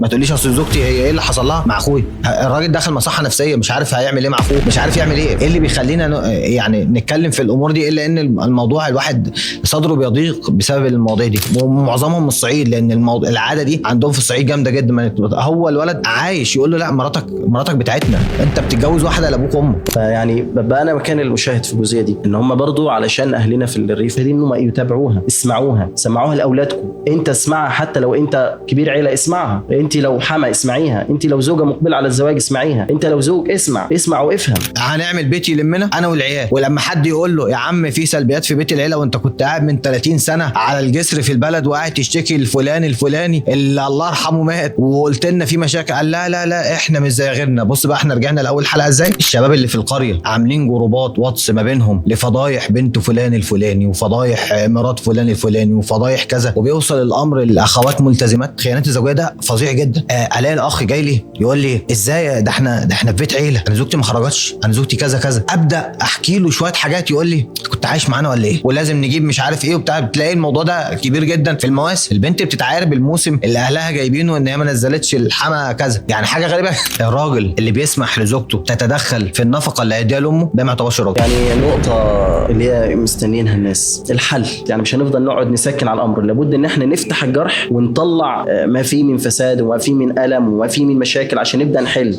ما تقوليش اصل زوجتي هي ايه اللي حصل لها مع اخويا. الراجل دخل مصحه نفسية، مش عارف هيعمل ايه مع اخوه، مش عارف يعمل ايه. ايه اللي بيخلينا يعني نتكلم في الامور دي؟ الا ان الموضوع الواحد صدره بيضيق بسبب المواضيع دي، ومعظمهم من الصعيد، لان العادة دي عندهم في الصعيد جامدة جدا. هو الولد عايش يقول له لا، مراتك بتاعتنا، انت بتتجوز واحدة لابوك وامك. فيعني ببقى انا مكان المشاهد في الجزئية دي، ان هم برضو علشان اهلنا في الريف دي انهم يتابعوها، اسمعوها، سمعوها لاولادكم. انت اسمعها حتى لو انت كبير عيله اسمعها، انت لو حما اسمعيها، انت لو زوجه مقبله على الزواج اسمعيها، انت لو زوج اسمع، اسمع وافهم. هنعمل بيت يلمنا انا والعيال، ولما حد يقول له يا عم في سلبيات في بيت العيلة وانت كنت قاعد من 30 سنة على الجسر في البلد وقاعد تشتكي الفلان الفلاني اللي الله يرحمه مات وقلت لنا في مشاكل، قال لا لا لا احنا مش زي غيرنا. بص بقى احنا رجعنا لاول حلقة ازاي. الشباب اللي في القرية عاملين جروبات واتس ما بينهم لفضايح بنت فلان الفلاني وفضايح مرات فلان الفلاني وفضايح كذا، وبيوصل الامر للاخوات ملتزمات. خيانات الزوجية ده فظيع جدا. الاقي الاخ جاي لي يقول لي ازاي ده احنا في بيت عيله، انا زوجتي ما خرجتش، انا زوجتي كذا كذا. ابدا احكي له شوية حاجات يقول لي كنت عايش معانا ولا ايه، ولازم نجيب مش عارف ايه وبتاع. بتلاقي الموضوع ده كبير جدا في المواسم. البنت بتتعاير بالموسم اللي اهلها جايبينه ان هي ما نزلتش الحما كذا، يعني حاجة غريبة. الراجل اللي بيسمح لزوجته تتدخل في النفقة اللي هيديها لامه ده ما يعتبرش راجل. يعني نقطة اللي هي مستنيينها الناس الحل، يعني مش هنفضل نقعد نسكن على الامر، لابد ان احنا نفتح الجرح ونطلع ما فيه من فساد وما فيه من الم وما فيه من مشاكل عشان نبدا نحل.